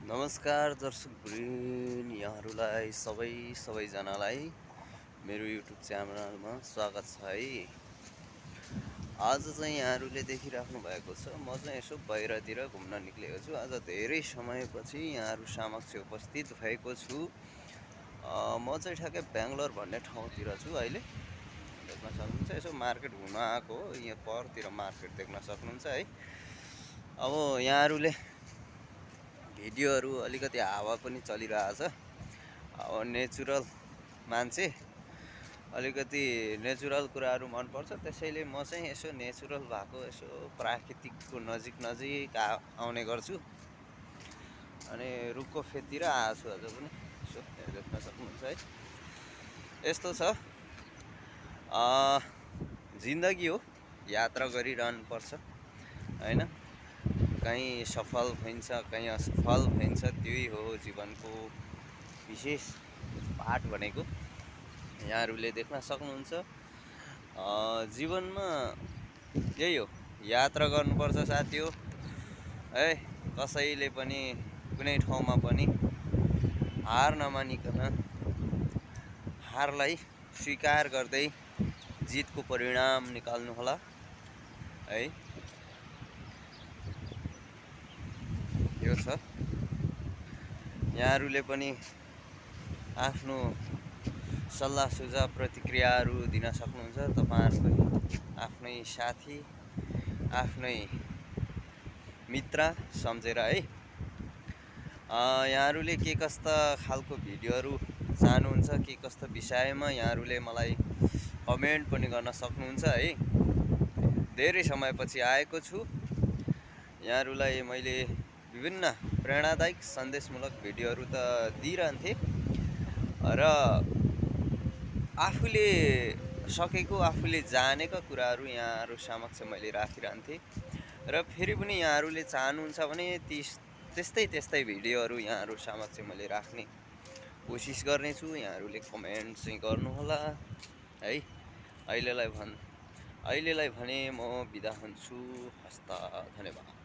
नमस्कार दर्शकवृन्द, यहाँहरूलाई सबैजनालाई मेरो युट्युब च्यानलमा स्वागत छ है। आज चाहिँ यहाँहरूले देखिराख्नु भएको छ, म चाहिँ यसो बाहिरतिर घुम्न निक्लेको छु। आज धेरै समयपछि यहाँहरू समक्ष उपस्थित भएको छु। म चाहिँ ठ्याक्कै बेङ्गलोर भन्ने ठाउँतिर छु अहिले। देख्न सक्नुहुन्छ, यसो मार्केट घुम्न आएको हो। यहाँ परतिर मार्केट देख्न सक्नुहुन्छ है। अब यहाँहरूले भिडियोहरू अलिकति हावा पनि चलिरहेछ। अब नेचुरल मान्छे, अलिकति नेचुरल कुराहरू मनपर्छ, त्यसैले म चाहिँ यसो नेचुरल भएको यसो प्राकृतिकको नजिक आउने गर्छु। अनि रुखको फेदतिर आएको छु आज पनि। यसो देख्न सक्नुहुन्छ है। यस्तो छ, जिन्दगी हो, यात्रा गरिरहनुपर्छ हैन। कहीँ सफल भइन्छ, कहीँ असफल भइन्छ, त्यही हो जीवनको विशेष पाठ भनेको। यहाँहरूले देख्न सक्नुहुन्छ, जीवनमा यही हो, यात्रा गर्नुपर्छ साथी हो है। कसैले पनि कुनै ठाउँमा पनि हार नमानिकन हारलाई स्वीकार गर्दै जितको परिणाम निकाल्नु होला है। यो छ, यहाँहरूले पनि आफ्नो सल्लाह सुझाव प्रतिक्रियाहरू दिन सक्नुहुन्छ। तपाईँहरूको आफ्नै साथी, आफ्नै मित्र सम्झेर है। यहाँहरूले के कस्ता खालको भिडियोहरू चाहनुहुन्छ, के कस्तो विषयमा, यहाँहरूले मलाई कमेन्ट पनि गर्न सक्नुहुन्छ है। धेरै समयपछि आएको छु। यहाँहरूलाई मैले विभिन्न प्रेरणादायक सन्देशमूलक भिडियोहरू त दिइरहन्थेँ र आफूले सकेको, आफूले जानेका कुराहरू यहाँहरू समक्ष मैले राखिरहन्थेँ। र फेरि पनि यहाँहरूले चाहनुहुन्छ भने त्यस्तै भिडियोहरू यहाँहरू समक्ष मैले राख्ने कोसिस गर्नेछु। यहाँहरूले कमेन्ट चाहिँ गर्नुहोला है। अहिलेलाई भने म बिदा हुन्छु। हस्त, धन्यवाद।